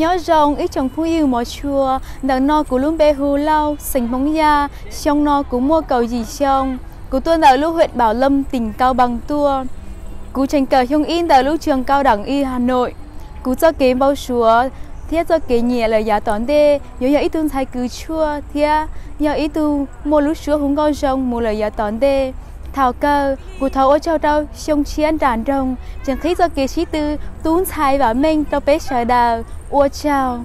Nyob zoo ib tsoom phooj ywg mov tshua, ntawm no kuv lub npe hu Lauj, xeem Hmoob Yaj, xyoo no kuv muaj kaum yim xyoo. Kuv tuaj ntawm lub huyện Bảo Lâm, tỉnh Cao Bằng tuaj. Kuv tseem kawm xyoo ib ntawm lub trường cao đẳng y Hà Nội. Kuv txoj kev npau suav thiab txoj kev nyiam lawm yav tom ntej yuav yog ib tug ntxhais kws tshuaj thiab yog ib tug muaj lub suab hu nkauj zoo mus lawm yav tom ntej. Thaum kawg kuv thov ua tsaug rau Xyooj Tshiab nram nroog tseem qhib txoj kev sib tw tub ntxhais vam meej rau peb sawv daws. Ua tsaug.